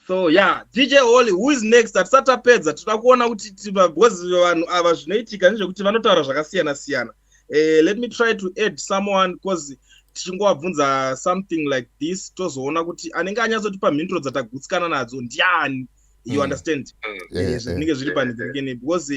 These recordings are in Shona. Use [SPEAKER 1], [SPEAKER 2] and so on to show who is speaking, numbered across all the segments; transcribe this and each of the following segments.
[SPEAKER 1] So yeah, DJ Holly, who is next? Hatisati tapedza, toda kuona kuti because vanhu ava zvinoitika ndezvekuti vanotaura zvakasiyana siyana. Let me try to add someone, because tichingovabvunza something like this, tozoona kuti anenge anyatsotipa mhinduro dzatagutsikana nadzo ndiani. You understand? Zvinenge zviri panhikirikini, because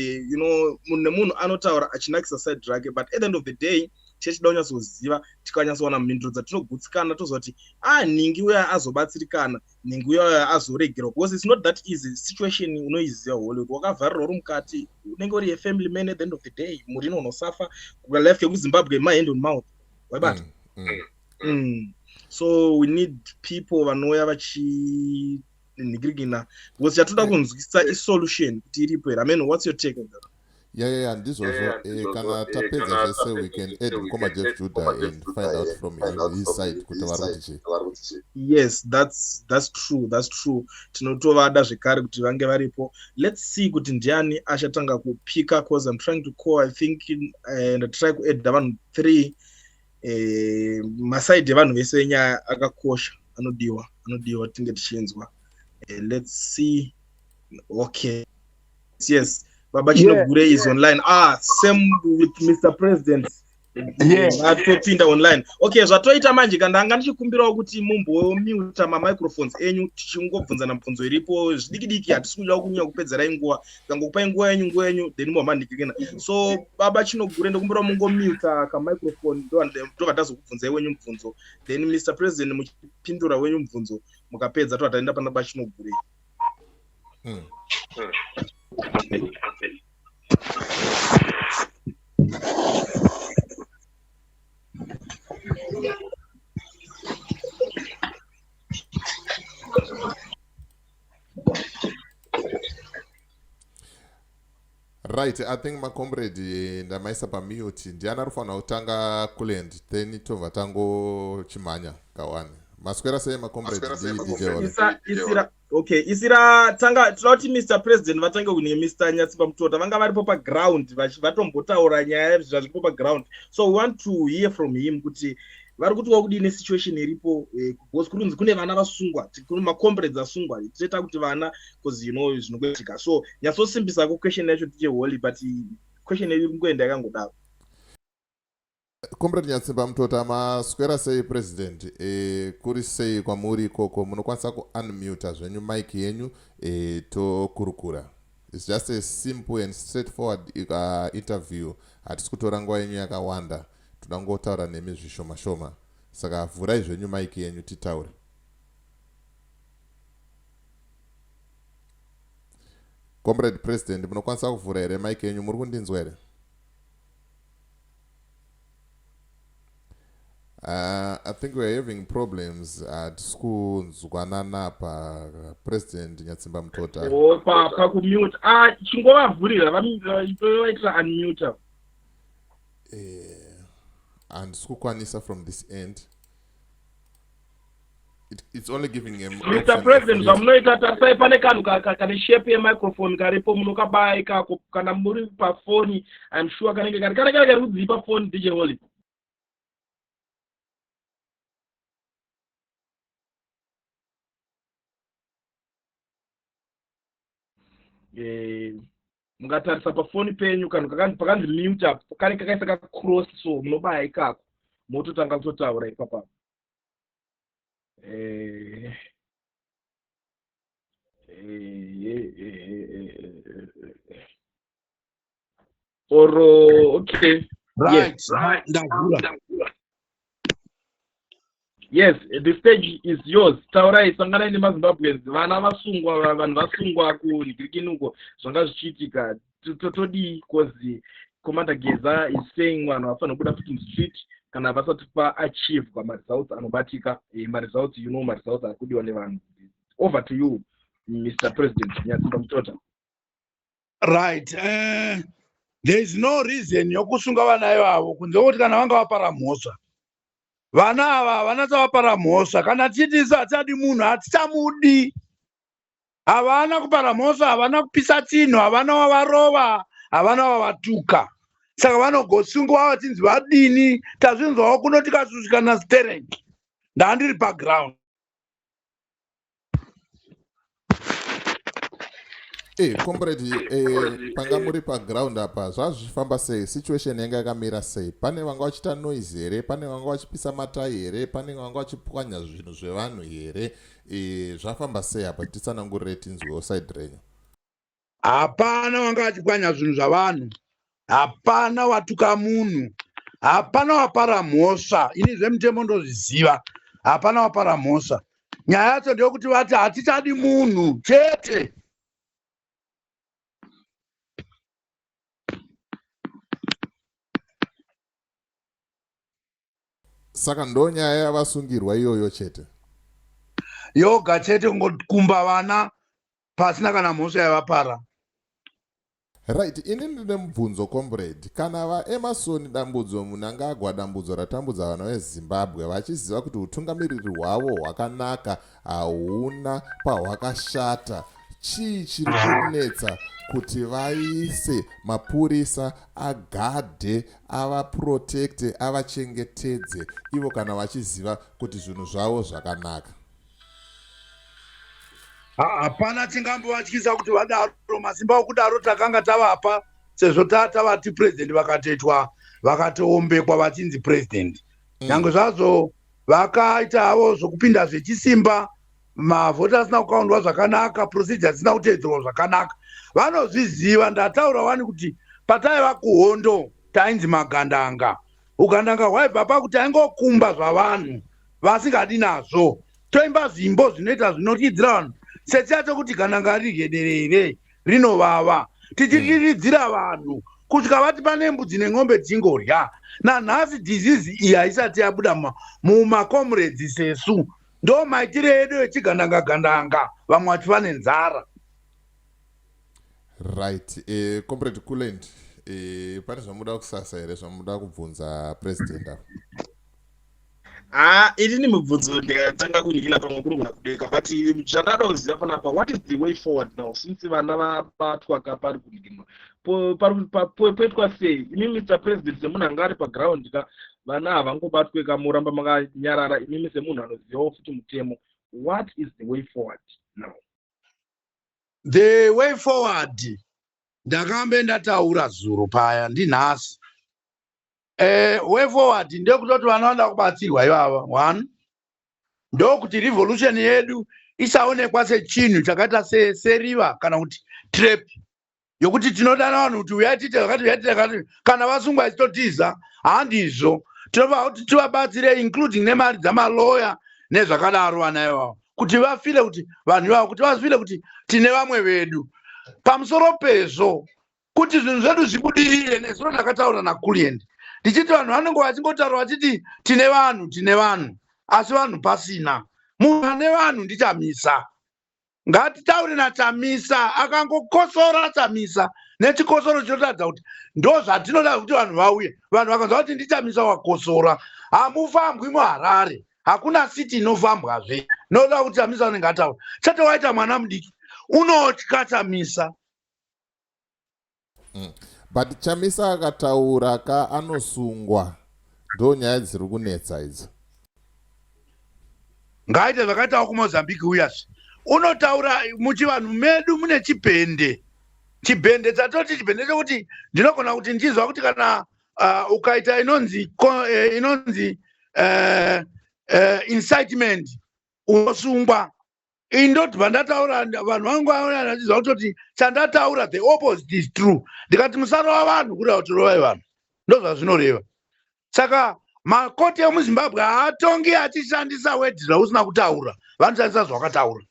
[SPEAKER 1] munhu nemunhu anotaura achinakisa side rake, but at the end of the day tichida kunyatsoziva, tikanyatsowana mhinduro dzatinogutsikana, toziva kuti a nhingi uya azobatsirikana, nhingi uya azoregerwa, because it's not that easy situation. Unoiziva, Hollywood, wakavharirwa uri mukati, unenge uri a family man. At the end of the day muri inonosafa life yekuZimbabwe, mahand on mouth, waibata. So we need people vanouya vachinhikirikina, because chatoda kunzwisisa isolution kuti iripo here. I mean, what's your take on that?
[SPEAKER 2] Yeah, ndizvozvo. Kana tapedza zvese, we can add mukoma Jeff Judah and find out from him, his side, kuti vari kuti chii.
[SPEAKER 1] Yes, that's true, that's true. Tinotovada zvekare kuti vange varipo. Let's see kuti ndiani achatanga kupika, 'cause I'm trying to call. I think ndatry kuadda vanhu three. Masides evanhu vese enyaya akakosha, anodiwa tinge tichinzwa. Let's see. Okay, yes, Baba Chinogure is online. Ah, same with Mr President. Vatopinda online. Okay, zvatoita manje, kana ndanga ndichikumbirawo kuti mumbomuta mamicrophones enyu, tichingobvunzana mibvunzo iripo zvidiki diki. Hatisi kuda kunyanya kupedzerai nguva, tikangokupai nguva yenyu, nguva yenyu, then mohamandikikina. So Baba Chinogure, ndokumbirawo mungomuta kamicrophone, ndobva tazokubvunzai wenyu mubvunzo, then Mr President muchipindura wenyu mubvunzo. Mukapedza, tobva taenda pana Bachinogure.
[SPEAKER 2] Right, I think macomrade ndamaisa pamute. Ndiani ari kufanira kutanga kuland? Then tobva tangochimhanya kawani. Maswera sei, macomrade? NdiDJ Ole.
[SPEAKER 1] Isira, okay, isira tanga. Toda kuti Mr President vatange kune Mr Nyatsimba Mutota, vanga varipo paground, vatombotaura nyaya zvazviripo paground. So we want to hear from him kuti vari kuti wakudii nesituation iripo, because kuri kunzi kune vana vasungwa, kune macomrades asungwa. Toita kuti vana, because you know zvinokuitika. So nyatsosimbisako question yacho, DJ Holly, but question yedu iri kungoenda yakangodaro.
[SPEAKER 2] Comrade Nyatsimba Mutota, maswera sei, President? Kuri sei kwamuri ikoko? Munokwanisa kuunmuta zvenyu mic yenyu, tokurukura. It's just a simple and straightforward interview. Hatisi kutora nguva yenyu yakawanda, toda kungotaura nemi zvishoma shoma. Saka vhurai zvenyu mic yenyu titaure. Comrade President, munokwanisa kuvhura here mic yenyu? Muri kundinzwa here? I think we are having problems, hatisi kunzwanana pa President Nyatsimba Mutota.
[SPEAKER 1] Oh, pakumute. Ah, chingovavhurira, vaitira unmute.
[SPEAKER 2] Handisi kukwanisa from this end. It's only giving him
[SPEAKER 1] Mr President, zvamunoita, tarisai, pane kanhu kane shape yemicrophone karipo, munokabaya ikako kana muri pafoni. I'm sure kanenge kari kanenge kari kudzii pafoni, DJ Holly. Mukatarisa pafoni penyu, kanhu pakanzi mute apo, kane kakaisa kacross, so munobaya ikako, mototanga kutotaura ipapapo. Oro okay.
[SPEAKER 3] Right. Yes. Ndavhura.
[SPEAKER 1] Yes, the stage is yours. Taurai, sanganai nemaZimbabweans. Vana vasungwa, vanhu vasungwa kunhikirikini uko, zvanga zvichiitika, todii? 'Cause Commander Geza is saying vanhu vafanira kubuda futi mustreet kana vasati paachievwa maresults anobatika. Maresults, maresults ari kudiwa nevanhu. Over to you, Mr President Nyatsimba Mutota.
[SPEAKER 3] Right, there is no reason yokusunga vana ivavo kunze kwekuti kana vanga vapara mhosva. Vana ava havana chavapara mhosva. Kana tichiti isu hatichadi munhu, hatichamudi. Havana kupara mhosva, havana kupisa chinhu, havana wavarova, havana wavatuka, saka vanogosungwa vachinzi vadini? Tazvinzwawo kuno, tikashushikana stereki. Ndandiri paground.
[SPEAKER 2] Hey, comrade, eh, panga muri paground apa zvazvichifamba sei? Situation yanga yakamira sei? Pane vanga vachiita noise here? Pane vanga vachipisa matai here? Pane vanga vachipwanya zvinhu zvevanhu here? Eh, zvafamba sei apa? Titsanangurire tinzwewo side renyu.
[SPEAKER 3] Hapana wanga vachipwanya zvinhu zvavanhu, hapana watuka munhu, hapana wapara mhosva. Ini zvemutemo ndozviziva, hapana wapara mhosva. Nyaya yacho ndeyokuti vati hatichadi munhu chete.
[SPEAKER 2] Saka ndo nyaya yavasungirwa iyoyo chete?
[SPEAKER 3] Yoga chete, kungokumba vana pasina kana mhosva yavapara.
[SPEAKER 2] Right, ini ndine mubvunzo comrade. Kana vaEmerson Dambudzo Mnangagwa dambudzo ratambudza vana veZimbabwe vachiziva kuti hutungamiriri hwavo hwakanaka hauna pahwakashata, chii chiri kunetsa kuti vaise mapurisa agadhe avaprotecte avachengetedze ivo kana vachiziva kuti zvinhu zvavo zvakanaka?
[SPEAKER 3] Hapana chingambovatyisa kuti vadaro. Masimba okudaro takanga tavapa sezvo tavati president vakatoitwa, vakatoombekwa vachinzi president. Nyange zvazvo vakaita havo zvokupinda zvechisimba, mavhoti asina kukaundwa zvakanaka, procedure dzisina kuteedzerwa zvakanaka, vanozviziva. Ndataura wani kuti pataiva kuhondo tainzi magandanga. Ugandanga hwaibva pakuti aingokumba zvavanhu vasingadi nazvo, toimba zvimbo zvinoita zvinotyidzira vanhu sechiya chokuti gandanga rirye derere rinovava, tichiriridzira vanhu kusvika vati pane mbudzi nen'ombe dzingorya. Nanhasi disease iyi haisati yabuda mumakomrades sesu. Ndo maitire edu echigandanga gandanga, vamwe vachiva nenzara.
[SPEAKER 2] Right, comrade Kulent, pane zvamuda kusasa here, zvamuda kubvunza president apa?
[SPEAKER 1] Ha, inini mibvunzo ndikatanga kunyikila pamwe kunogona kudeka, but zvandada kuziva panapa, what is the way forward now since vana vabatwa ka? Pari kunyikilwa poitwa sei? Imi Mr President, semunhu anga ari paground ka, vana havangobatwe ka, muramba makanyarara. Imimi semunhu anozivawo futi mutemo, what is the way forward now?
[SPEAKER 3] The way forward ndakambe ndataura zuro paya ndinhasi. Way forward ndekutoti vana vanoda kubatsirwa ivava. One, ndokuti revolution yedu isaonekwa sechinhu chakaita seriva kana kuti trap yokuti tinodana vanhu kuti uyai tiite zvakati, uyai tiite zvakati, kana vasungwa ichitotiza. Handizvo. Tinofanira kuti tivabatsire, including nemari dzamaloya nezvakadaro, vana ivavo kuti vafile kuti vanhu ivavo kuti vafile kuti tine vamwe vedu. Pamusoro pezvo, kuti zvinhu zvedu zvibudirire, nezuro ndakataura naKulient ndichiti vanhu vanenge vachingotaura vachiti tine vanhu, tine vanhu, asi vanhu pasina. Munhu ane vanhu ndiChamisa. Ngatitaure naChamisa. Akangokosora Chamisa nechikosoro chinotaridza kuti ndo zvatinoda kuti vanhu vauye. Vanhu vakanzwa kuti ndiChamisa wakosora, hamufambwi muHarare, hakuna city inofambwazve noda kuti Chamisa unenge ataura chete. Waita mwana mudiki unotya Chamisa.
[SPEAKER 2] But Chamisa akataura ka anosungwa, ndo nyaya dziri kunetsa idzo.
[SPEAKER 3] Ngaite zvakaitawo kuMozambique uyazve unotaura. Muchivanhu medu mune chibhende, chibhende chatoti chibhende chokuti ndinogona kuti ndichizwa kuti kana ukaita inonzi inonzi incitement unosungwa. Indoti ndataura vanhu vangu vachiziva kutoti chandataura, the opposite is true. Ndikati musarova vanhu, kureva kuti rovai vanhu, ndo zvazvinoreva. Saka makoti emuZimbabwe haatongi achishandisa word zvausina kutaura, vanoshandisa zvawakataura.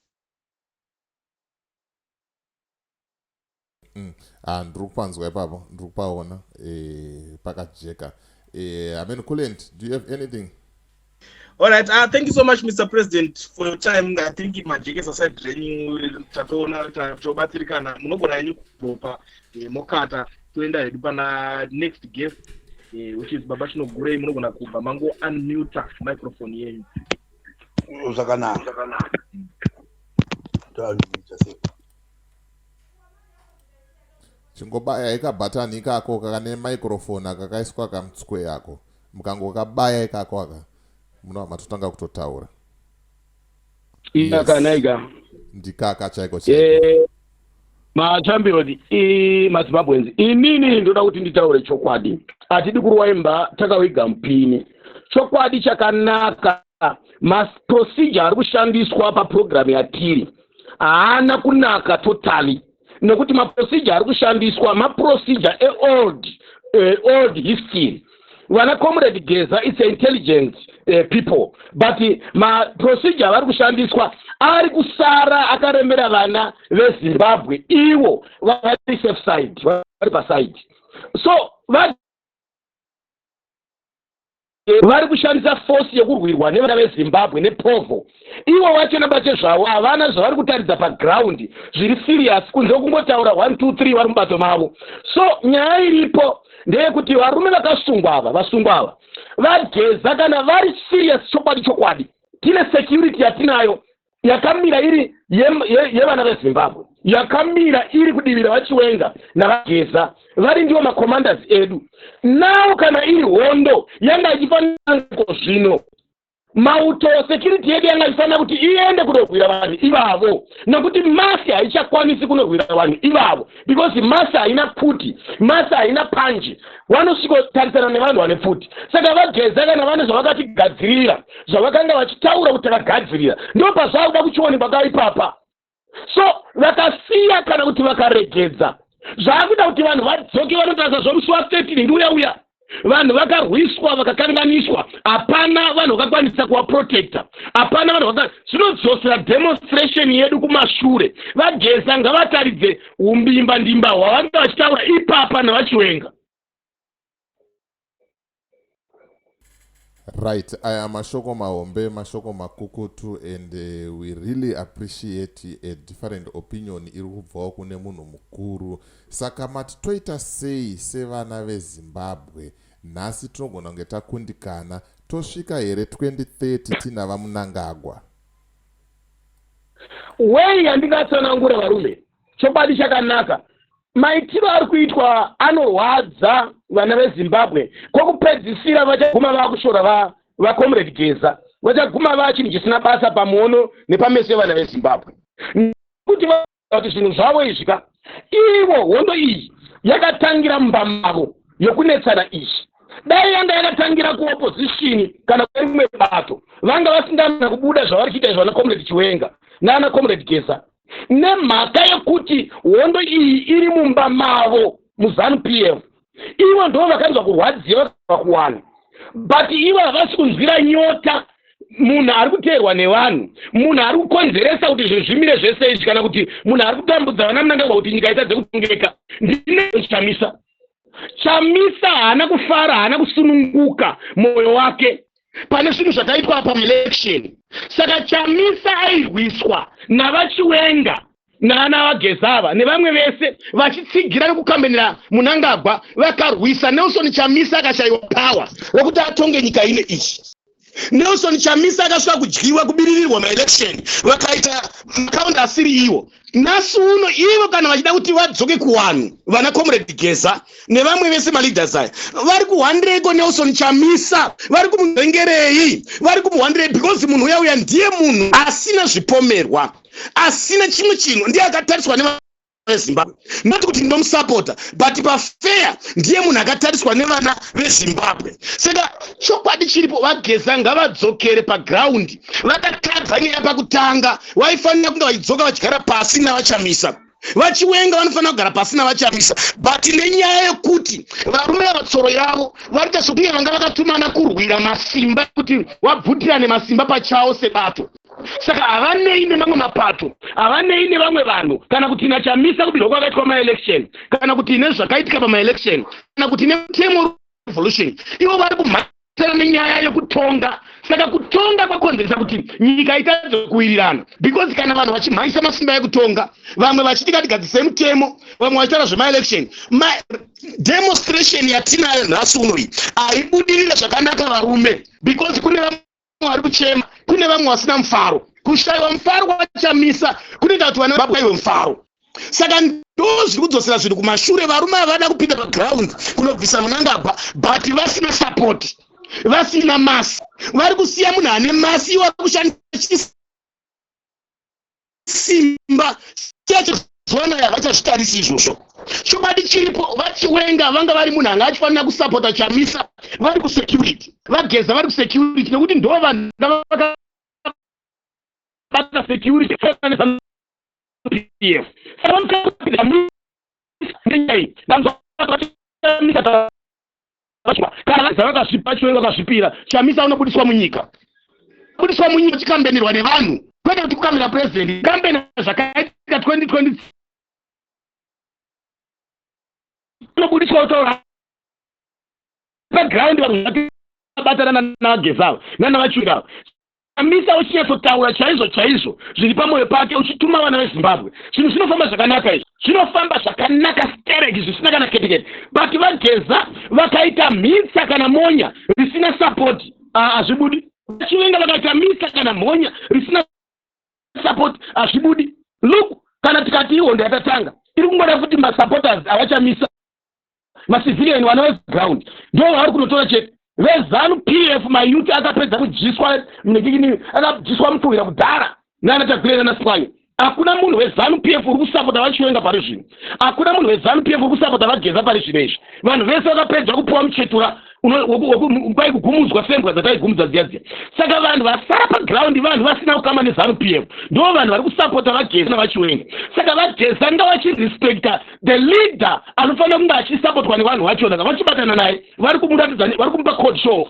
[SPEAKER 2] Ah, ndiri kupanzwa ipapo, ndiri kupaona pakajeka. Amen. Kulent, do you have anything?
[SPEAKER 1] All right. Thank you so much, Mr. President, for your time. I think majekesa side renyu, tatoona, tobatsirikana. Munogona henyu kudropa mokata, toenda hedu pana next guest, which is Baba Chinogurei. Munogona kubva mango unmuta microphone yenyu.
[SPEAKER 3] Zvakanaka. Tounmute sei?
[SPEAKER 2] Chingobaya ikabhatani ikako kakane microphone akakaiswa kamutswe yako. Mukangokabaya ikako aka, munobva matotanga kutotaura.
[SPEAKER 4] Iyakanaika.
[SPEAKER 2] Ndikaka chaiko chaiko.
[SPEAKER 4] Machampion, maZimbabweans, inini ndoda kuti nditaure chokwadi. Hatidi kurwa imba takawiga mupini. Chokwadi chakanaka, maprocedure ari kushandiswa papurogiramu yatiri haana kunaka totally, nekuti maprocedure ari kushandiswa maprocedure eold old history. Vana Comrade Geza, it's intelligent people, but maprocedure vari kushandiswa ari kusara akaremera vana veZimbabwe. Ivo vari safe side, vari paside, so vari kushandisa force yekurwirwa nevana veZimbabwe nepovho. Ivo vachona bache zvavo havana zvavari kutaridza paground zviri serious, kunze kungotaura 1 2 3 vari mubato mavo. So nyaya iripo ndeyekuti varume vakasungwa ava, vasungwa ava, vaGeza, kana vari serious chokwadi chokwadi, tine security yatinayo yakamira iri yevana veZimbabwe, yakamira iri kudivi ravaChiwenga navaGeza, vari ndivo macommanders edu. Now kana iri hondo yanga ichifanira zvino mauto, security yedu yanga ichifanira kuti iende kunorwira vanhu ivavo, nokuti mass haichakwanisi kunorwira vanhu ivavo, because mass haina pfuti, mass haina panji, vanosvikotarisana nevanhu vane pfuti. Saka vaGeza kana vane zvavakatigadzirira, zvavakanga vachitaura kuti takagadzirira, ndo pazvakuda kuchionekwa kaipapa. So vakasiya kana kuti vakaregedza, zvaakuita kuti vanhu vadzoke vanotarisa zvomusi wa13 ndiuya uya. Vanhu vakarwiswa, vakakanganiswa, hapana vanhu vakakwanisa kuvaprotecta, hapana vanhu vaka zvinodzosera demonstration yedu kumashure. VaGeza ngavataridze umbimba ndimba hwavanga vachitaura ipapa navaChiwenga.
[SPEAKER 2] Right, aya mashoko mahombe, mashoko makukutu, and we really appreciate a different opinion iri kubvawo kune munhu mukuru. Saka mati toita sei sevana veZimbabwe nhasi? Tinogona kunge takundikana, tosvika here 2030 tina vaMunangagwa?
[SPEAKER 4] Wei yandingatsanangura, varume, chokwadi chakanaka, maitiro ari kuitwa anorwadza vana veZimbabwe. Kwokupedzisira vachaguma vakushora vaComrade Geza, vachaguma vaa chinhu chisina basa pamuono nepameso evana veZimbabwe, nekuti kuti zvinhu zvavo izvi ka, ivo hondo iyi yakatangira mumba mavo yokunetsana izvi. Dai yanga yakatangira kuopposition kana rimwe bato, vanga vasingana kubuda zvavari kuita izvo vana Comrade Chiwenga naana Comrade Geza. Nemhaka yekuti hondo iyi iri mumba mavo muZANU PF, ivo ndo vakanzwa kurwadziwa kuwana, but ivo havasi kunzwira nyota munhu ari kuteerwa nevanhu, munhu ari kukonzeresa kuti zvinhu zvimire zvese izvi, kana kuti munhu ari kutambudza vana Munangagwa kuti nyika itadze kutongeka. Ndine Chamisa. Chamisa haana kufara, haana kusununguka mwoyo wake pane zvinhu zvakaitwa paelection. Saka Chamisa airwiswa navaChiwenga naana vaGezava nevamwe vese vachitsigira nekukambenera Munangagwa. Vakarwisa Nelson Chamisa, akashayiwa power rekuti atonge nyika ine ichi. Nelson Chamisa akasvika kudyiwa, kubiririrwa maelection, vakaita makaundi asiri iwo. Nhasi uno ivo kana vachida kuti vadzoke kuwanhu, vana Comrade Geza nevamwe vese maleaders aya, vari kuhwandireiko Nelson Chamisa? Vari kumudzengerei? Vari kumuhwandirei? Because munhu uya uya ndiye munhu asina zvipomerwa, asina chimwe chinhu, ndiye akatariswa neveZimbabwe. Not kuti ndinomusapota, but pafair ndiye munhu akatariswa nevana veZimbabwe. Saka chokwadi chiripo, vaGeza ngavadzokere pagraundi. Vakatadza nyaya pakutanga, vaifanira kunge vachidzoka vachigara pasi navaChamisa. VaChiwenga vanofanira kugara pasi navaChamisa, but nenyaya yekuti varume vavatsoro yavo varita sokunge vanga vakatumana kurwira masimba, kuti vabvutirane masimba pachavo sebato. Saka havanei nemamwe mapato, havanei nevamwe vanhu, kana kuti naChamisa kubirwa kwakaitwa maelection, kana kuti nezvakaitika pamaelection, kana kuti nemutemo revolution. Ivo vari kumhanyisana nenyaya yekutonga. Saka kutonga kwakonzeresa kuti nyika itadze kuwirirana, because kana vanhu vachimhanyisa masimba ekutonga, vamwe vachiti katigadzisei mutemo, vamwe vachitaura zvemaelection, demonstration yatinayo nhasi unoyi haibudirire zvakanaka, varume, because kune vamwe vari kuchema, kune vamwe vasina mufaro. Kushayiwa mufaro kwaChamisa kunoita kuti vana vabwayiwe mufaro. Saka ndo zviri kudzosera zvinhu kumashure. Varume ava vada kupinda paground kunobvisa Munangagwa, but vasina support, vasina mass. Vari kusiya munhu ane mass, iwo vari kushandisa simba. Mazuva anaya havachazvitarisi izvozvo. Chokwadi chiripo, VaChiwenga vanga vari munhu anga achifanira kusapota Chamisa vari kusecurity, VaGeza vari kusecurity nekuti ndo vanhu vakabata security neZanu-PF. Saka vanhu kana vaza vakazvipa Chiwenga vakazvipira Chamisa unobudiswa munyika, budiswa munyika chikambenirwa nevanhu, kwete kuti kukamira president kambena zvakaitika 2020 unobudiswa utaura paground. Vanhu vakabatana navaGeza nana vaChiwenga. Chamisa uchinyatsotaura chaizvo chaizvo zviri pamwoyo pake, uchituma vana veZimbabwe, zvinhu zvinofamba zvakanaka. Izvi zvinofamba zvakanaka stereki, zvisina kana ketekete. But vaGeza vakaita mhitsa kana monya risina support, hazvibudi. VaChiwenga vakaita mhitsa kana mhonya risina support, hazvibudi. Look, kana tikati ihondo yatatanga iri kungoda futi masupporters avaChamisa, macivilian, vana veground ndo vavari kunotora chete. VeZanu PF, mayouth akapedza kudyiswa, akadyiswa mupfuhwira kudhara nana Tagwirei nana Sipwanyo. Hakuna munhu weZanu PF uri kusapota vaChiwenga pari zvino. Hakuna munhu weZanu PF uri kusapota vaGeza pari zvino izvi. Vanhu vese vakapedza kupiwa muchetura kwai kugumudzwa sembwa dzataigumudza dziya dziya. Saka vanhu vasara paground, vanhu vasina kukama neZanu PF, ndo vanhu vari kusapota vaGeza navaChiwenga. Saka vaGeza ngavachirespecta the leader anofanira kunge achisapotwa nevanhu vachona. Vachibatana naye, vari kumuratidza, vari kumupa code show off.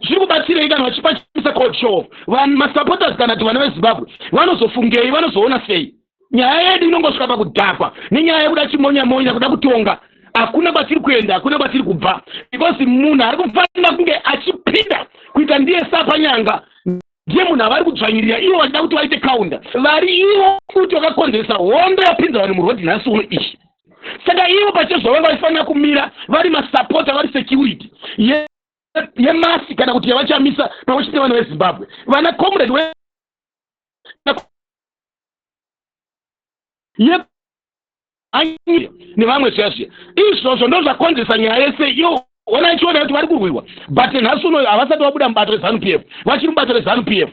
[SPEAKER 4] Zviri kubatsirei kana vachipa Chamisa code show off? Vanhu masupporters kana kuti vana veZimbabwe vanozofungei? Vanozoona sei? Nyaya yedu inongosvika pakudhakwa nenyaya yekuda chimonyamonya, kuda kutonga. Hakuna kwatiri kuenda, hakuna kwatiri kubva, because munhu ari kufanira kunge achipinda kuita ndiye sapanyanga, ndiye munhu avari kudzvanyirira ivo vachida kuti vaite kaunda. Vari ivo futi vakakonzeresa hondo yapinza vanhu murodhi nhasi uno izvi. Saka ivo pachezvo vanga vachifanira kumira vari masapota, vari security yemasi kana kuti yavaChamisa pamwe chete nevana veZimbabwe, vana comrade ye nevamwe zviya zviya. Izvozvo ndo zvakonzeresa nyaya yese iyo. Ona, ichiona kuti vari kurwiwa, but nhasi unoyo havasati vabuda mubato reZanu PF. Vachiri mubato reZanu PF,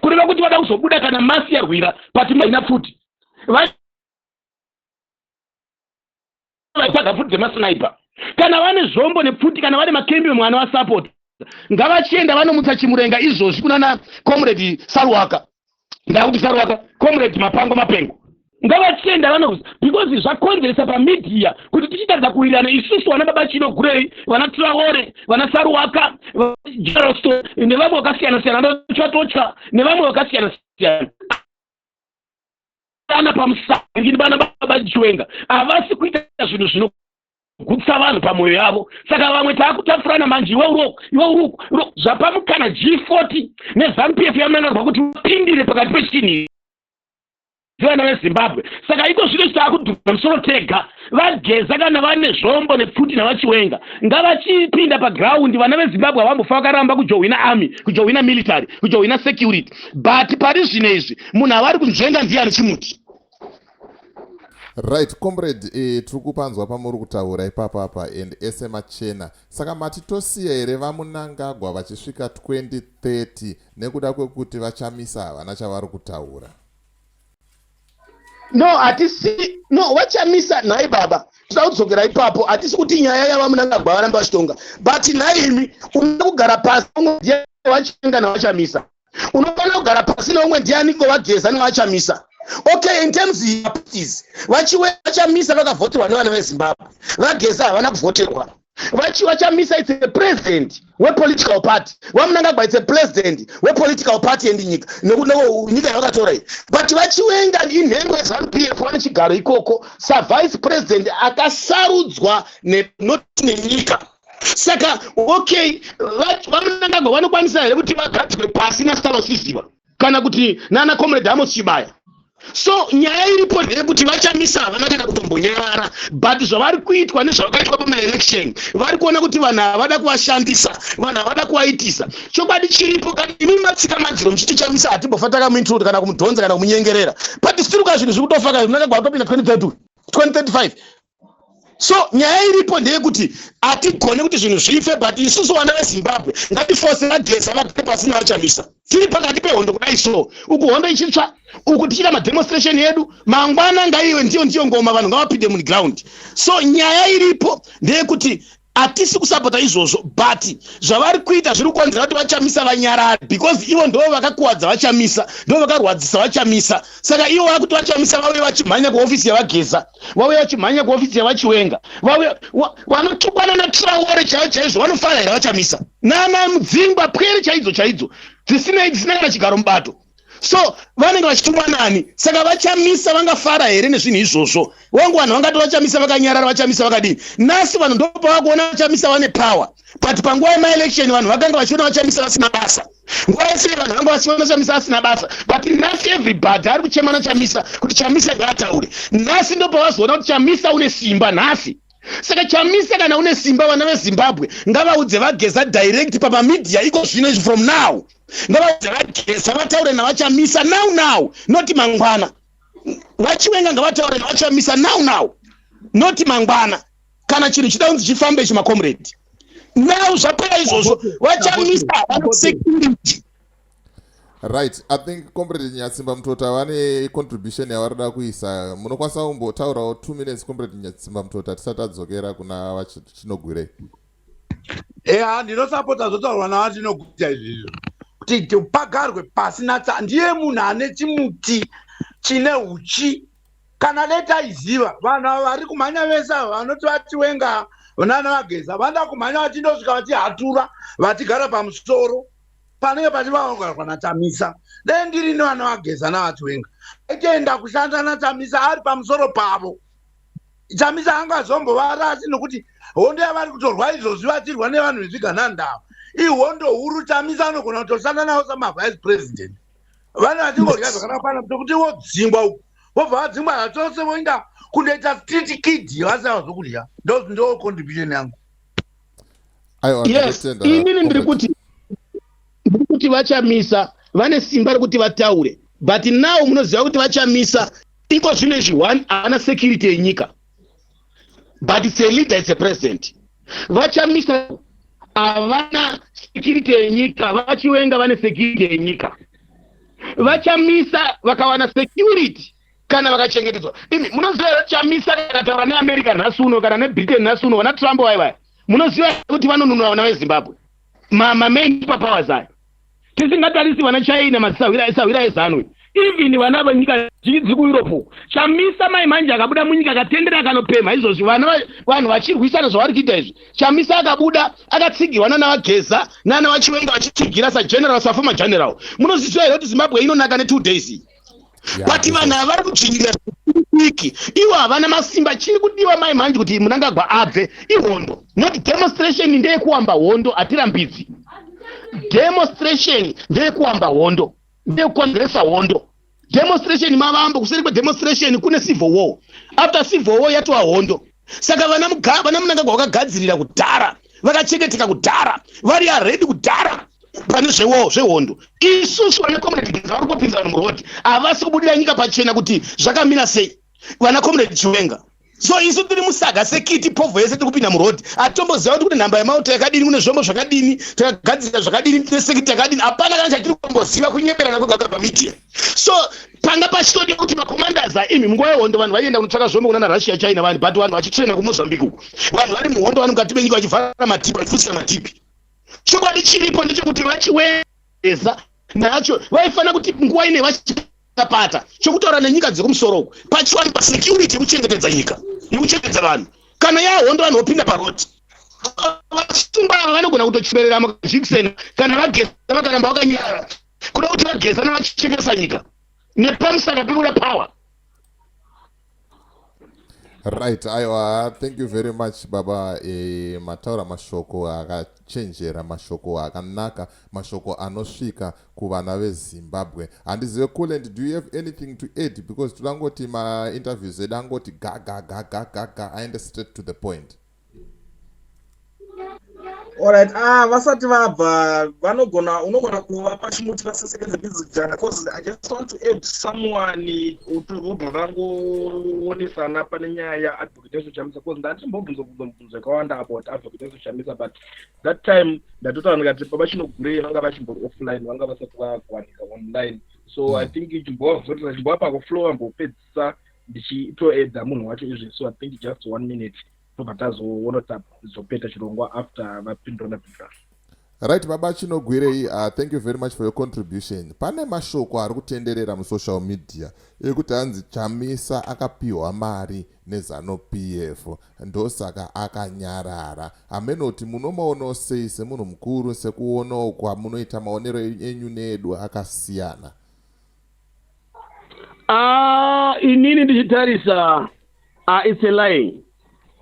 [SPEAKER 4] kureva kuti vada kuzobuda kana masi yarwira, but maina pfuti, vaitsvaga pfuti dzemasniper. Kana vane zvombo nepfuti, kana vane makembi mwana wasapota, ngavachienda vanomutsa chimurenga izvozvi kunana comrade Saruwaka. Ndakuti Saruwaka, comrade Mapango Mapengo, ngavachienda vano, because zvakonzeresa pamedia kuti tichitaridza kuwirirana isusu vana baba Chino Gurei, vana Traore, vana Saruwaka, Jerosto nevamwe vakasiyana siyana, vanochwatochwa nevamwe vakasiyana siyana ana pamusangini. Vana baba Chiwenga havasi kuita zvinhu zvinogutsa vanhu pamwoyo yavo. Saka vamwe taakutafurana manje, iwe uroko, iwe uruko. Zvapamukana G40 neZanu PF yaMnangagwa kuti vapindire pakati pechinhu vana veZimbabwe. Saka iko zvino taakudhura musoro tega. VaGeza kana vane zvombo nepfuti navaChiwenga, ngavachipinda paground. Vana veZimbabwe havambofa vakaramba kujohwina army, kujohwina military, kujohwina security. But pari zvino izvi munhu avari kunzvenga ndiye ane chimuti.
[SPEAKER 2] Right, comrade, tiri kupanzwa pamuri kutaura ipapapa and ese machena. Saka mati tosiya here vaMnangagwa vachisvika 2030 nekuda kwekuti vaChamisa havana chavari kutaura?
[SPEAKER 4] No, hatisi, no. VaChamisa, nhai baba, toda kudzokera ipapo. Hatisi kuti nyaya yavaMnangagwa varamba vachitonga, but nhaimi, unoda kugara pasi umwe ndiye vaChiwenga navaChamisa, unofanira kugara pasi neumwe ndianiko, vaGeza nevaChamisa. Okay, in terms yaparties, VaChamisa vakavhoterwa nevana veZimbabwe, vaGeza havana kuvhoterwa. VaChamisa it's a president wepolitical party, vaMnangagwa it's a president wepolitical party and nyika nyika yavakatora iyi. But vaChiwenga inhengo yeZanu PF, vane chigaro ikoko savice president akasarudzwa not nenyika. Saka okay, vaMnangagwa vanokwanisa here kuti vagadzirwe pasi naStalo Siziva kana kuti nana comrade Amos Chibaya? So nyaya iripo ndeyekuti vaChamisa havana kana kutombonyarara, but zvavari kuitwa nezvavakaitwa pamaelection, vari kuona kuti vanhu havada kuvashandisa, vanhu havada kuvaitisa. Chokwadi chiripo, kana imi matsika madziro muchiti Chamisa hatimbofa takamuintrude kana kumudhonza kana kumunyengerera, but still ka zvinhu zviri kutofa ka. Mnangagwa atopinda 2032, 2035. So nyaya iripo ndeyekuti hatigone kuti zvinhu zvife, but isusu vana veZimbabwe ngatifose vaGeza vagare pasina vaChamisa. Tiri pakati pehondo kudai, so uku hondo ichitsva, uku tichiita mademonstration edu. Mangwana ngaiwe ndiyo ngoma, vanhu ngavapinde muground. So nyaya iripo ndeyekuti hatisi kusapota izvozvo, but zvavari kuita zviri kukonzera kuti vaChamisa vanyarare, because ivo ndo vakakuwadza vaChamisa, ndo vakarwadzisa vaChamisa. Saka ivo vakuti vaChamisa vauye vachimhanya kuofisi yavaGeza, vauye vachimhanya kuofisi yavaChiwenga, vauye vanotukwana naTraore chaivo chaizvo. Vanofara here vaChamisa nana Mudzingwa, pwere chaidzo chaidzo dzisinei, dzisina kana chigaro mubato? So vanenge vachitumwa nani? Saka vaChamisa vangafara here nezvinhu izvozvo? Wangu, vanhu vangati vaChamisa vakanyarara, vaChamisa vakadini. Nhasi vanhu ndopavakuona vaChamisa vane power, but panguva yemaelection vanhu vakanga vachiona vaChamisa vasina basa. Nguva yese vanhu vanga vachiona Chamisa asina basa, but nhasi everybody ari kuchema naChamisa kuti Chamisa ngaataure. Nhasi ndopavazoona kuti Chamisa une simba nhasi. Saka Chamisa kana une simba, vana veZimbabwe ngavaudze vaGeza direct pamamedia iko zvino izvi. From now ngavaudze vaGeza vataure navaChamisa now now, not mangwana. VaChiwenga ngavataure navaChamisa now now, not mangwana. Kana chinhu chida kunzi chifambe, chimacomrade, now zvapera izvozvo, vaChamisa havana security.
[SPEAKER 2] Right, I think Comrade Nyatsimba Mutota vane contribution yavarida kuisa. Munokwanisa kumbotaurawo 2 minutes, Comrade Nyatsimba Mutota, tisati adzokera kuna vaChinogwirei.
[SPEAKER 3] Eya, ndinosapota zvotaurwa navaTinoguta izvizvo, kuti pagarwe pasina tsa. Ndiye munhu ane chimuti chine uchi. Kana letaiziva vanhu ava vari kumhanya vese ava, vanoti vaChiwenga nana vaGeza vanoda kumhanya vachindosvika vachihatura, vachigara pamusoro panenge pachivaogarwa naChamisa. Dai ndiri nevana vaGeza navaChiwenga, aitoenda kushanda naChamisa ari pamusoro pavo. Chamisa angazombovarasi, nokuti hondo yavari kutorwa izvozvi vachirwa nevanhu vezviganandava ihondo huru. Chamisa anogona kutoshanda navo samavice president. Vane vachingorya zvakanakwana, tokuti vodzingwa uku, vobva vadzingwa zvachose, voenda kundoita street kid vasina zvokudya. Ndo contribution yangu.
[SPEAKER 4] Yes, inini ndiri kuti vaChamisa vane simba rekuti vataure, but now munoziva kuti vaChamisa iko zvino izvi, one, havana security yenyika, but it's a leader, it's a president. VaChamisa havana security yenyika, vaChiwenga vane security yenyika. VaChamisa vakawana security kana vakachengetedzwa, imi munoziva here, Chamisa kakataura neAmerica nhasi uno kana neBritain nhasi uno, vana Trump vaivaya, munoziva kuti vanonunura vana veZimbabwe? Mamain powers ayo tisingatarisi vana China, masahwira eZanu, even vana venyika dziri kuEurope. Chamisa mai manje akabuda munyika, akatendera, akanopemha izvozvi, vana vanhu vachirwisana zvavari kuita izvi, Chamisa akabuda akatsigirwa nana vaGeza nana vaChiwenga, vachitsigira sageneral, saformer general. Munozviziva here kuti Zimbabwe inonaka ne2 days? But vanhu ava vari kudzvinyirira diki, ivo havana masimba. Chiri kudiwa mai manje kuti Munangagwa abve ihondo, not demonstration. Ndeyekuwamba hondo, hatirambidzi demonstration. Ndeyekuwamba hondo, ndeyekukonzeresa hondo demonstration. Mavambo kuseri kwedemonstration kune civil war. After civil war yatova hondo. Saka vana Munangagwa vakagadzirira kudhara, vakachengeteka kudhara, vari already kudhara pane zvewo zvehondo. Isusu vana Comrade Geza vari kupinza vanhu muroad, havasi kubudira nyika pachena kuti zvakamira sei, vana Comrade Chiwenga. So isu tiri musaga sekiti povho yese tiri kupinda muroad. Hatitomboziva kuti kune nhamba yemauto yakadini, kune zvombo zvakadini, takagadzira zvakadini, tine sekiti yakadini. Hapana kana chatiri kumboziva, kunyeberana kwega pamedia. So panga pachitodiwa kuti macommanders aimi munguva yehondo, vanhu vaienda kunotsvaka zvombo kunana Russia, China, vanhu, but vanhu vachitraina kuMozambique uku, vanhu vari muhondo, vanhu mukati menyika vachivhara matipi, vachifusira matipi. Chokwadi chiripo ndechekuti vachiweza nacho vaifanira kuti nguva ine vachipata chokutaura nenyika dzekumusoro uku, pachiwanikwa security yekuchengetedza nyika, yekuchengetedza vanhu. Kana yahondo, vanhu vopinda parodi. Vasungwa ava vanogona kutochimerera mukajikiseni kana vaGeza vakaramba vakanyarara, kuda kuti vaGeza navachichengesa nyika nepamusaka pekuda power.
[SPEAKER 2] Right, aiwa, thank you very much, baba. Mataura mashoko akachenjera, mashoko akanaka, mashoko anosvika kuvana veZimbabwe. Handizive, Culent, do you have anything to add? Because toda ngoti mainterviews edu angoti ga ga ga ga ga ga, aende straight to the point.
[SPEAKER 1] Alright, ah, vasati vabva vanogona, unogona kuvapa chimuti vasesekedze mbijana, 'cause I just want to add someone vobva vangoonesana pane nyaya yaAdvocate Nelson Chamisa, 'cause ndandichimbobvunza kubvunza mibvunzo yakawanda about Advocate Nelson Chamisa, but that time ndatotaura ndikati Baba Chinogurei vanga vachimbori offline, vanga vasati vakuwanika online, so I think chimbovavhotera, chimbovapa kuflow, vambopedzisa ndichitoedza munhu wacho izvi. So I think just one minute, tobva tazoona tazopeta chirongwa after vapindura napindura.
[SPEAKER 2] Right, Baba Chinogwirei, thank you very much for your contribution. Pane mashoko ari kutenderera musocial media ekuti hanzi Chamisa akapiwa mari neZANU PF, ndosaka akanyarara. Hamenoti munomaonawo sei semunhu mukuru, sekuonawo kwamunoita, maonero enyu needu akasiyana?
[SPEAKER 4] Ah, inini ndichitarisa, it's a lie,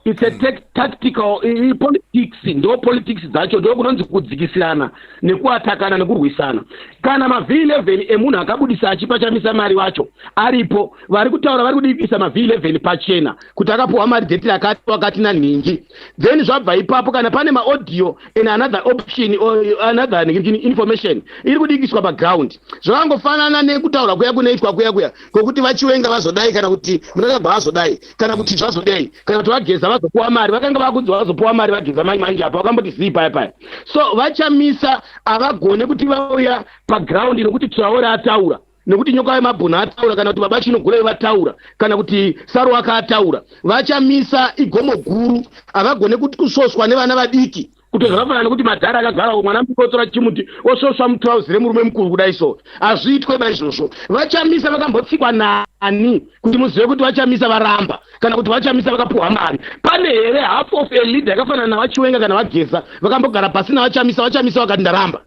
[SPEAKER 4] it's a tactical politics. Ndo politics dzacho, ndo kunonzi kudzikisirana nekuatakana nekurwisana. Kana maV11 emunhu akabudisa achipa Chamisa mari wacho aripo, vari kutaura, vari kudikisa maV11 pachena kuti akapiwa mari date rakati wakati nanhingi. Then zvabva ipapo, kana pane maaudio and another option or another information iri kudikiswa paground, zvakangofanana nekutaura kuya kunoitwa kuya kuya kwokuti vaChiwenga vazodai, kana kuti Mnangagwa vazodai, kana kuti zvazodai, kana kuti vaGeza vazopuwa mari. Vakanga vakunzi vazopuwa mari vaGeza mai manje apa vakamboti zii paya paya. So vaChamisa havagone kuti vauya paground nekuti Traore ataura, nekuti Nyoka yemabhunu ataura, kana kuti Baba Chinogurei vataura, kana kuti Saruwaka ataura. VaChamisa igomo guru, havagone kuti kusvoswa nevana vadiki, kuti zvakafanana nekuti madhara akagara, mwana mudiki otora chimuti osvosva mutrauzi remurume mukuru kudai. So hazviitwe maizvozvo. VaChamisa vakambotsikwa nani kuti muzive kuti vaChamisa varamba, kana kuti vaChamisa vakapiwa mari? Pane here half of a leader yakafanana navaChiwenga kana vaGeza vakambogara pasi navaChamisa, vaChamisa vakati ndaramba?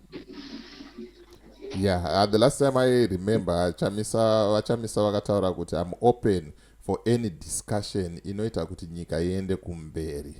[SPEAKER 2] Yeah, the last time I remember Chamisa, vaChamisa vakataura kuti "I'm open for any discussion inoita kuti nyika iende kumberi."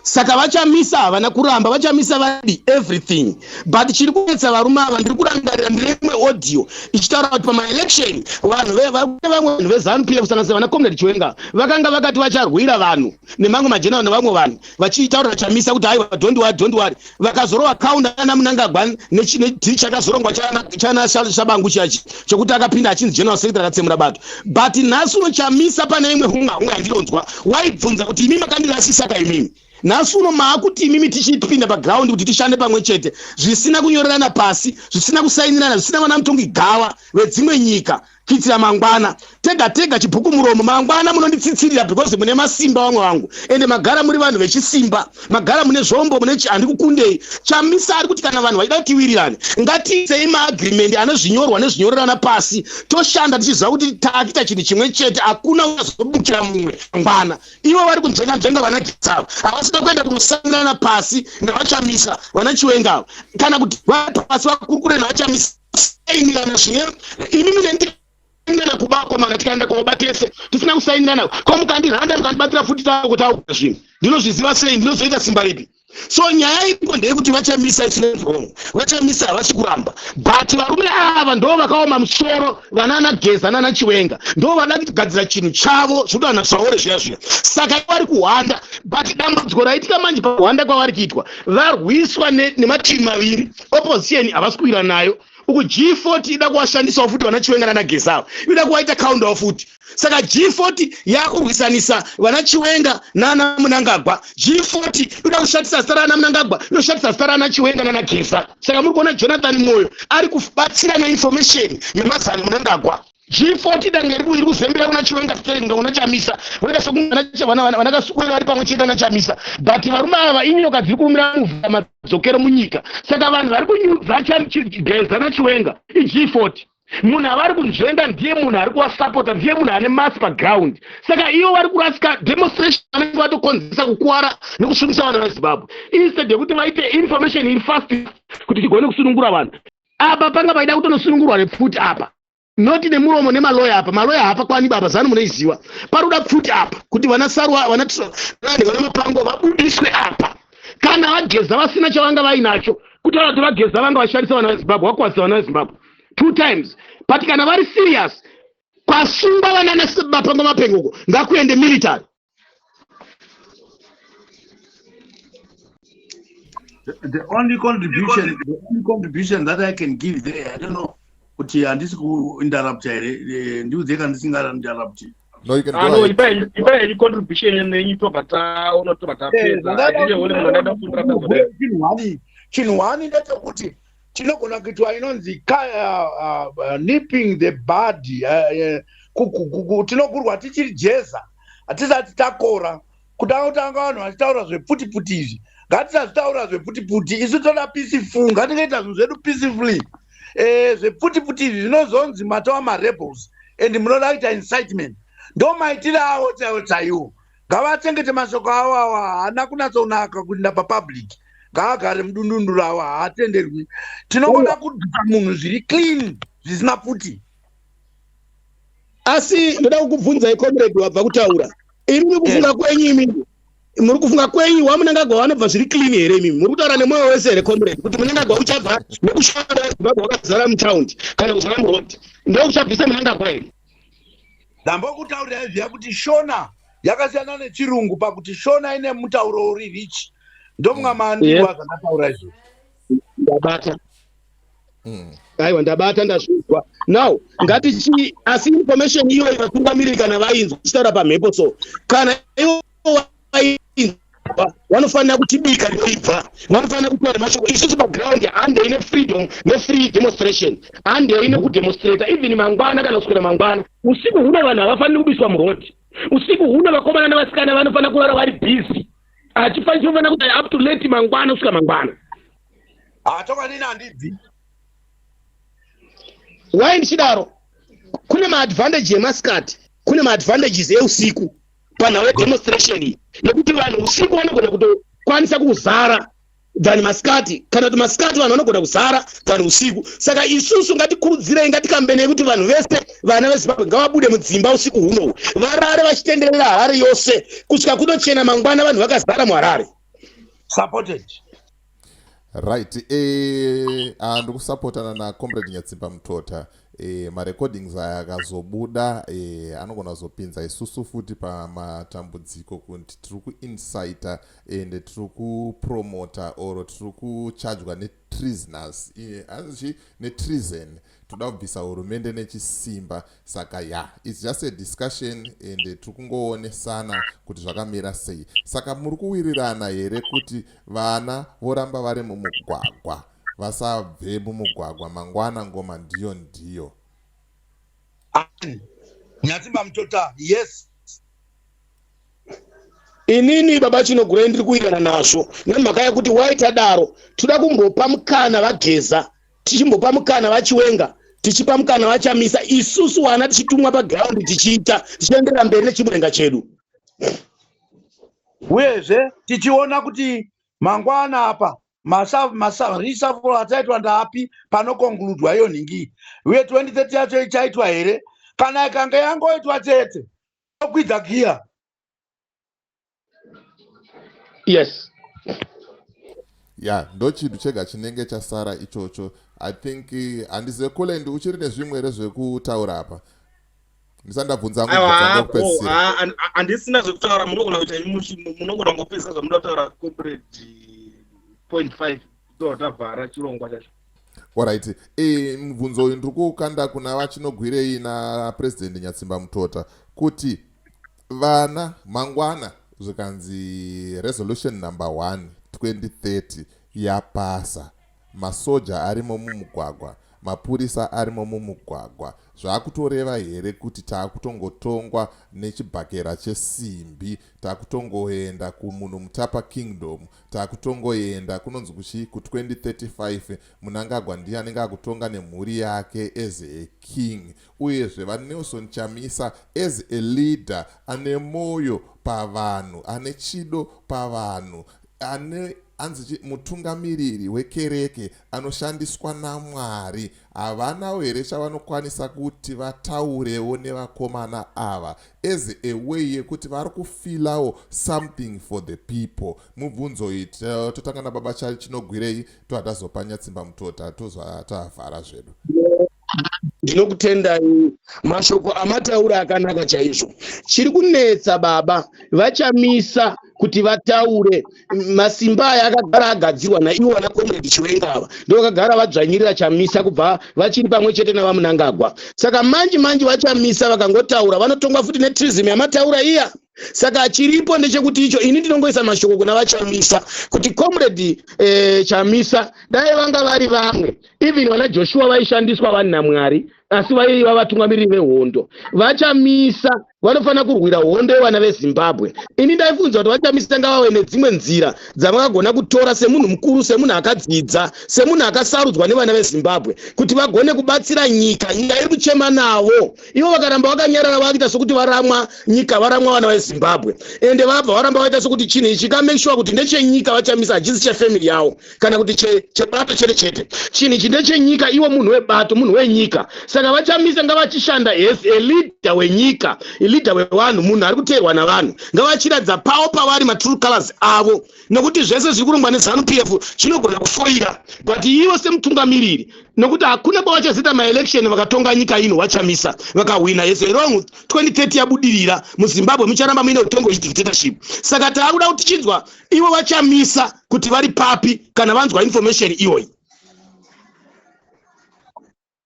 [SPEAKER 4] Saka vaChamisa havana kuramba, vaChamisa vadi everything, but chiri kunetsa varume ava, ndiri kurangarira ndine imwe audio ichitaura kuti pamaelection vanhu vamwe vanhu veZANU PF, kusanganisira vana Comrade Chiwenga, vakanga vakati vacharwira vanhu nemamwe mageneral nevamwe vanhu, vachitaurira Chamisa kuti aiwa, don't worry, don't worry. Vakazorova kaunda ana Mnangagwa nechii chakazorongwa chana Shabangu chachi chokuti akapinda achinzi general secretary, akatsemura bato. But nhasi uno Chamisa, pane imwe hunga hunga yandinonzwa, waibvunza kuti imi makandirasisaka, imimi nhasi uno maakuti imimi tichipinda paground kuti tishande pamwe chete, zvisina kunyorerana pasi, zvisina kusainirana, zvisina vana mutongi gava vedzimwe nyika, kuitira mangwana tega tega chibhuku muromo. Mangwana munonditsitsirira because mune masimba vamwe vangu, ende magara muri vanhu vechisimba, magara mune zvombo, mune handikukundei. Chamisa ari kuti kana vanhu vachida kuti tiwirirane, ngatiisei maagreement anozvinyorwa nezvinyorerana pasi, toshanda tichiziva kuti taakuita chinhu chimwe chete, hakuna unazobukira mumwe mangwana. Ivo vari kunzvenga nzvenga vana Geza, havasida kuenda kunosanirana pasi navaChamisa, vana Chiwenga, kana kuti vapasi vakurukure navaChamisa, sainirana zvine imi mine ndikaenda kubako mana, tikaenda koba tese tisina kusainirana, ko mukandiranda, mukandibatira futi, tautaura zvinhu ndinozviziva sei? Ndinozoita simba ripi? So nyaya iripo ndeyekuti vaChamisa is not wrong, vaChamisa havasi kuramba, but varume ava ndo vakaoma musoro, vanana Geza nana Chiwenga ndo vada kugadzira chinhu chavo zvekuti vanhu zvaore zviya zviya. Saka vari kuhwanda, but dambudziko raitika manje pakuhwanda kwavari kuitwa, varwiswa nemativi maviri. Opposition havasi kuwira nayo uku, G40 ida kuvashandisawo futi vana Chiwenga nana Geza ava, ida kuvaita counter futi. Saka G40 yakurwisanisa vana Chiwenga nana Mnangagwa. G40 ida kushatisa zita rana Mnangagwa, inoshatisa zita rana Chiwenga nana Geza. Saka muri kuona Jonathan Moyo ari kubatsira neinformation yemazano Mnangagwa. G40 dange iri kuzembera kuna Chiwenga, tenga kuna Chamisa, voita sekuvanakasukuera vari pamwe chete naChamisa. But varume ava inyoka dziri kurumira muvha madzokero munyika. Saka vanhu vari kunyudza Geza naChiwenga iG40. Munhu avari kunzvenga ndiye munhu ari kuvasapota, ndiye munhu ane masi paground. Saka ivo vari kurasika demonstration, vanenge vatokonzeresa kukwara nekusungisa vana veZimbabwe instead yekuti vaite information iri fast kuti tigone kusunungura vanhu. Apa panga paida kutonosunungurwa nepfuti apa, noti nemuromo nemaloya. Apa maloya haapakwani baba, ZANU munoiziva. Pari kuda pfuti apa kuti vana Sarwa, vana vana Mapango vabudiswe apa. Kana vaGeza vasina chavanga vainacho, kutaura kuti vaGeza vanga vashandisa vana veZimbabwe, vakwazisa vana veZimbabwe two times. But kana vari serious, kwasungwa vana Mapango, Mapengoko, ngakuende military.
[SPEAKER 3] The only contribution that I can give there, I don't know kuti handisi kuinterrupta here. Ndiudze kana ndisingainterrupti.
[SPEAKER 2] No, you can go
[SPEAKER 1] Ah, no,
[SPEAKER 2] ahead.
[SPEAKER 1] ipai henyu contribution yenyu, tobva taona, tobva tapedza. Hatije one munhu anoda kuinterrupta zvodai.
[SPEAKER 3] Chinhu one ndechekuti chinogona kuitwa inonzi nipping the bud. Tinogurwa tichiri jeza, hatisati takora. Kuda kutanga vanhu vachitaura zvepfutiputi izvi, ngatisazvitaura zvepfutiputi. Isu toda peaceful, ngatingoita zvinhu zvedu peacefully. Zvepfutiputi izvi zvinozonzi matova marebels and munoda kuita incitement. Ndo maitiro avo chaiwo chaiwo. Ngavachengete mashoko avo awa, haana kunatsonaka kuinda papublic. Ngaagare mudundundu ravo, haatenderwi. Tinongoda kubvisa munhu zviri clean, zvisina pfuti.
[SPEAKER 4] Asi ndoda kukubvunzai, comrade, wabva kutaura imi, kufunga kwenyu imimi, muri kufunga kwenyu, waMnangagwa vanobva zviri clean here? Imimi muri kutaura nemwoyo wese here, comrade, kuti Mnangagwa uchabva nekushanda Zimbabwe wakazara mutaundi kana kuzara muroad, ndokuchabvisa Mnangagwa here?
[SPEAKER 3] Ndambokutaurirai zviya kuti Shona yakasiyana nechirungu pakuti Shona ine mutauro uri rich. Ndomwa mandiwa zvakataura izvozvo.
[SPEAKER 4] Ndabata. Aiwa, ndabata, ndazvinzwa. Now ngatichi, asi information iyoyo vatungamiriri kana vainzwa tichitaura pamhepo, so kana ivo vainzwa, vanofanira kutibika rinoibva, vanofanira kutaura mashoko. Isusu paground handei nefreedom, nefree demonstration, handei nekudemonstrata even mangwana kana kuswera mangwana. Usiku huno vanhu havafaniri kubiswa muroad. Usiku huno vakomana nevasikana vanofanira kurara vari busy. Hachifaniri kufanira kuti up to late mangwana, kusvika mangwana.
[SPEAKER 3] Hatokwanini, handibvi.
[SPEAKER 4] Why ndichidaro? Kune maadvantage emasikati, kune maadvantages eusiku panhau yedemonstration iyi, nekuti vanhu usiku vanogona kutokwanisa kuzara than masikati, kana kuti masikati vanhu vanogona kuzara than usiku. Saka isusu ngatikurudzirei, ngatikambenei kuti vanhu vese, vana veZimbabwe, ngavabude mudzimba usiku hunohu, varare vachitenderera Harare yose kusvika kunochena mangwana, vanhu vakazara muHarare.
[SPEAKER 3] Supported.
[SPEAKER 2] Right, ndikusapotana nacomrade Nyatsimba Mutota. Marecordings aya akazobuda, anogona kuzopinza isusu futi pamatambudziko kuti tiri kuincita ende tiri kupromota or tiri kuchajwa netreasoners, hanzi netreason, toda kubvisa hurumende nechisimba. Saka ya, it's just a discussion and tiri kungoonesana kuti zvakamira sei. Saka muri kuwirirana here kuti vana voramba vari mumugwagwa, vasabve mumugwagwa mangwana? Ngoma ndiyo ndiyo.
[SPEAKER 3] Nyatsimba Mutota, yes.
[SPEAKER 4] Inini, baba Chinogurei, ndiri kuwirirana nazvo nemhaka yekuti waita daro, toda kumbopa mukana vaGeza, tichimbopa mukana vaChiwenga, tichipa mukana vaChamisa, isusu wana tichitumwa paground, tichiita, tichienderera mberi nechimurenga chedu.
[SPEAKER 3] Uyezve tichiona kuti mangwana apa reshuffle achaitwa ndaapi, panoconcludwa iyo nhingi, uye 2030 yacho ichaitwa here? Kana ikange yangoitwa chete, tokwidza giya.
[SPEAKER 4] Yes.
[SPEAKER 2] Ya, ndo chinhu chega chinenge chasara ichocho, I think. Handizive, Coland, uchiri nezvimwe here zvekutaura apa ndisati ndabvunza hangu
[SPEAKER 1] kupedzisira? Handisina zvekutaura. Munogona kuita, munogona kungopedzisa zvamunoda kutaura, comrade point five, tobva tavhara chirongwa chacho.
[SPEAKER 2] Alright, mubvunzo uyu ndiri kukanda kuna vaChinogwirei naPresident Nyatsimba Mutota kuti vana mangwana zvikanzi resolution number 1 2030 yapasa, masoja arimo mumugwagwa, mapurisa arimo mumugwagwa, zvaakutoreva here kuti taakutongotongwa nechibhakera chesimbi, taakutongoenda kumunhu Mutapa Kingdom, taakutongoenda kunonzi kuchi ku2035, Mnangagwa ndiye anenge akutonga nemhuri yake as a king, uyezve vaNelson Chamisa as a leader ane mwoyo pavanhu, ane chido pavanhu, ane anzi mutungamiriri wekereke anoshandiswa naMwari, havanawo here chavanokwanisa kuti vataurewo nevakomana ava as a way yekuti vari kufeelawo something for the people? Mubvunzo iyi totanga nababa Chinogwirei, tohatazopa Nyatsimba Mutota, tozva tavhara zvedu.
[SPEAKER 4] Ndinokutendai, mashoko amataura akanaka chaizvo. Chiri kunetsa baba vaChamisa. Kuti vataure, masimba aya akagara agadzirwa naivo vana Comrade Chiwenga. Ava ndo vakagara vadzvanyirira Chamisa kubva vachiri pamwe chete navaMunangagwa. Saka manje manje vaChamisa vakangotaura, vanotongwa futi netreason yamataura iya. Saka chiripo ndechekuti icho ini ndinongoisa mashoko kuna vaChamisa kuti, Comrade Chamisa, dai vanga vari vamwe, even vana Joshua vaishandiswa vanhu naMwari, asi vaiva vatungamiriri vehondo. VaChamisa vanofanira kurwira hondo yevana veZimbabwe. Ini ndaifunza kuti vaChamisa ngavave nedzimwe nzira dzavakagona kutora semunhu mukuru, semunhu akadzidza, semunhu akasarudzwa nevana veZimbabwe, kuti vagone kubatsira nyika. Nyika iri kuchema navo. Ivo vakaramba vakanyarara, vakuita sokuti varamwa nyika, varamwa vana veZimbabwe. Ende vabva varamba vaita sokuti chinhu ichi kamake sure kuti ndechenyika. VaChamisa, hachisi chefamily yavo kana kuti chebato chete chete. Chinhu ichi ndechenyika. Iwo munhu webato, munhu wenyika. Saka vaChamisa ngavachishanda as a leader wenyika, leader wevanhu, munhu ari kuteerwa navanhu. Ngavachiradza pavo pavari matrue colors avo, nekuti zvese zviri kurongwa neZANU PF zvinogona kufoira, but ivo semutungamiriri, nokuti hakuna kwavachazoita maelection vakatonga nyika ino. VaChamisa vakahwina, yes, wrong, 2030 yabudirira, muZimbabwe mucharamba muine utongo hwechidictatorship. Saka taakuda kuti tichinzwa ivo vaChamisa kuti vari papi kana vanzwa information iyoyi.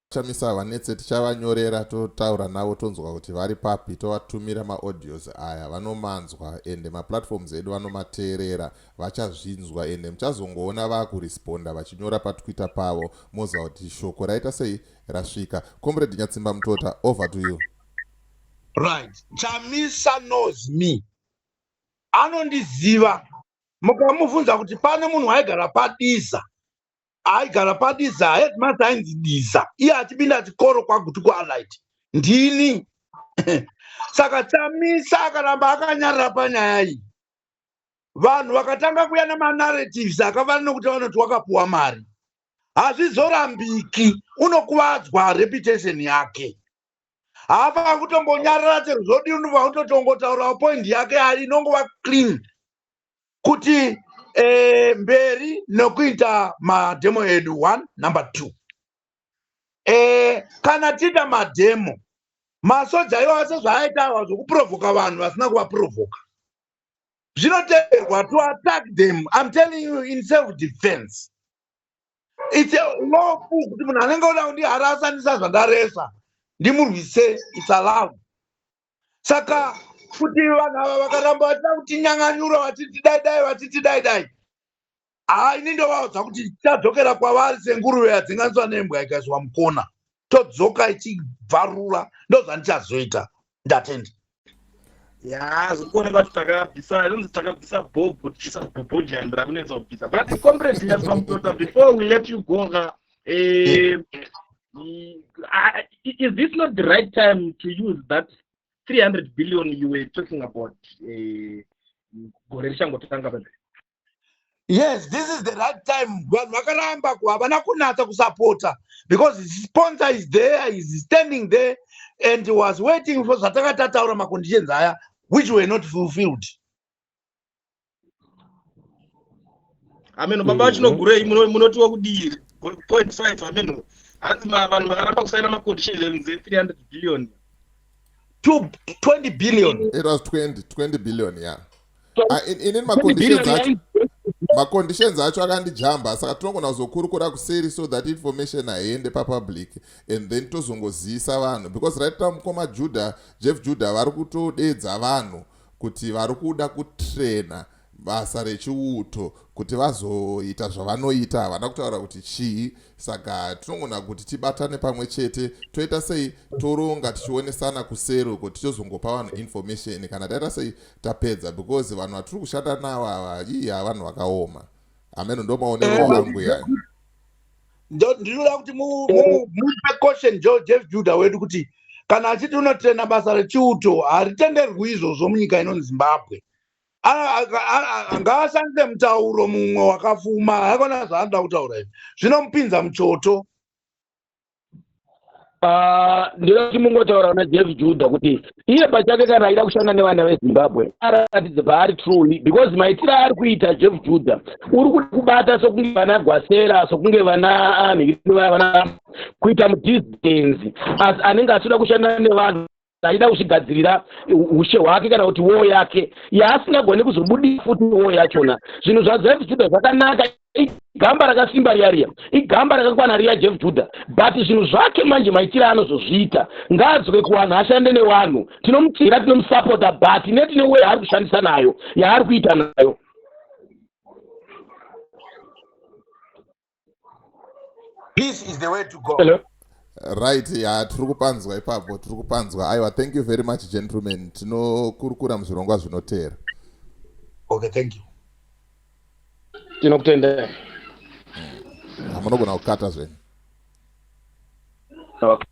[SPEAKER 2] Chamisa vanetse, tichavanyorera, totaura navo, tonzwa kuti vari papi, tovatumira maaudios aya. Vanomanzwa, ende maplatforms edu vanomateerera, vachazvinzwa. Ende muchazongoona vaakuresponda vachinyora paTwitter pavo, moziva kuti shoko raita sei, rasvika. Comrade Nyatsimba Mutota, over to you.
[SPEAKER 3] Right, Chamisa knows me, anondiziva. Mukamubvunza kuti pane munhu aigara paDiza, aigara paDiza, headmaster ainzi Diza, iye achipinda chikoro kwaGutu kuAlight, ndini. Saka Chamisa akaramba akanyarara panyaya iyi, vanhu vakatanga kuuya nemanarratives akafanana nokuti vanoti wakapuwa mari. Hazvizorambiki, unokuvadzwa reputation yake. Haafaniri kutombonyarara chero zvodii, unofanira kutotongotaurawo point yake inongova clean kuti mberi nokuita mademo edu. One, number two, kana tiita mademo, masoja iwayo sezvaaita awa zvokuprovoka vanhu vasina kuvaprovoka, zvinoteerwa to attack them. I'm telling you, in self defense it's a lawful kuti munhu anenge oda kundiharasa ndisa zvandaresa, ndimurwise. It's allowed. Saka kuti vanhu ava vakaramba vachida kutinyanganyura, vachiti dai dai, vachiti dai dai, haa, ini ndovaudza kuti tichadzokera kwavari senguruve yadzinganiswa nembwa ikaiswa mukona, todzoka ichibvarura. Ndozvandichazoita. Ndatenda.
[SPEAKER 1] Ya, zvikuoneka kuti takabvisa inonzi takabvisa bhobho, tichiisa bhobho jani rakunetsa kubvisa. But Comrade Nyatsimba Mutota, before we let you go ka, is this not the right time to use that 300 billion you were talking about gore richangotanga pamberi?
[SPEAKER 3] Yes, this is the right time. Vanhu vakaramba, havana kunatsa kusapota because his sponsor is there, is standing there and was waiting for zvatanga tataura, maconditions aya which were not fulfilled.
[SPEAKER 1] Ameno baba vachinogurei, munotiwa kudii? Point five, ameno hanzi vanhu vakaramba kusaina maconditions e300 billion.
[SPEAKER 3] To 20 billion.
[SPEAKER 2] It was 20 billion, yeah. Ah, inini maconditions acho, maconditions acho akandijamba, saka tinogona kuzokurukura kuseri so that information haiende papublic and then tozongozivisa vanhu, because right now mukoma Judah, Jeff Judah, vari kutodedza vanhu kuti vari kuda kutrena basa rechiuto kuti vazoita zvavanoita. Havana kutaura kuti chii. Saka tinogona kuti tibatane pamwe chete, toita sei, toronga tichionesana kuseri uko, tichozongopa vanhu information kana taita sei, tapedza, because vanhu vatiri kushanda navo ava, iya, vanhu vakaoma. Ameno, ndo maonero angu yayo.
[SPEAKER 3] Ndinoda kuti mupe caution Jeff Judah wedu kuti kana achiti unotrena basa rechiuto, haritenderwi izvozvo munyika inonzi Zimbabwe. Ngaashandise mutauro mumwe wakafuma. Hakona zvaanoda kutaura izvi, zvinomupinza muchoto.
[SPEAKER 4] Ah, ndinoda kuti mungotaura naJeff Judah kuti iye pachake kana aida kushanda nevana veZimbabwe, aratidze paari truly, because maitiro aari kuita Jeff Judah, uri kuda kubata sokunge vana Gwasera, sokunge vana vana kuita mudistance, asi anenge achida kushanda nevanhu. Achida kuzvigadzirira ushe hwake kana kuti woo yake yaasingagoni kuzobudisa futi woo yachona. Zvinhu zvaJeff Judah zvakanaka, igamba rakasimba riya riya, igamba rakakwana riya Jeff Judah, but zvinhu zvake manje maitiro anozozviita ngaadzoke kuvanhu ashande nevanhu. Tinomutsigira, tinomusapota, but netine way yaari kushandisa nayo, yaari kuita nayo.
[SPEAKER 3] Peace is the way to go.
[SPEAKER 4] Hello?
[SPEAKER 2] Right, ya, tiri kupanzwa ipapo, tiri kupanzwa. Aiwa, thank you very much, gentlemen. Tinokurukura muzvirongwa zvinoteera.
[SPEAKER 3] Okay, thank you.
[SPEAKER 4] Tinokutendai.
[SPEAKER 2] Hamunogona kukata zvenyu.
[SPEAKER 4] Okay.